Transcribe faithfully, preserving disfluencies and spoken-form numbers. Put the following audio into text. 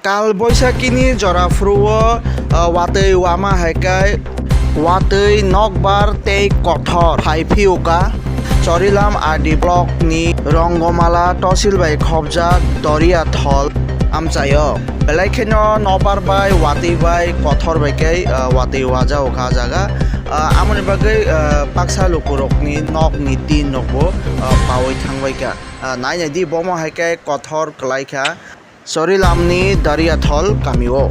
Kal Boisakini jora phuru o, ah, watwi wama hai khe watwi nokbar tei kothor phai phiuka. Chorilam R D block ni Rongomala tosil bai khopjak Doriathol amchaio. Belai kheno nokbar bai watwi bai kothor bai khe, ah, watwi wajao kha jaga. Ah, amoni bagwi, ah, baksa lukurokni nokni tin rokbo, ah, paui thangbai kha. Ah, nai nai di, bomo hai khe kothor kwlai kha. Chorilamni Dariathol kamio.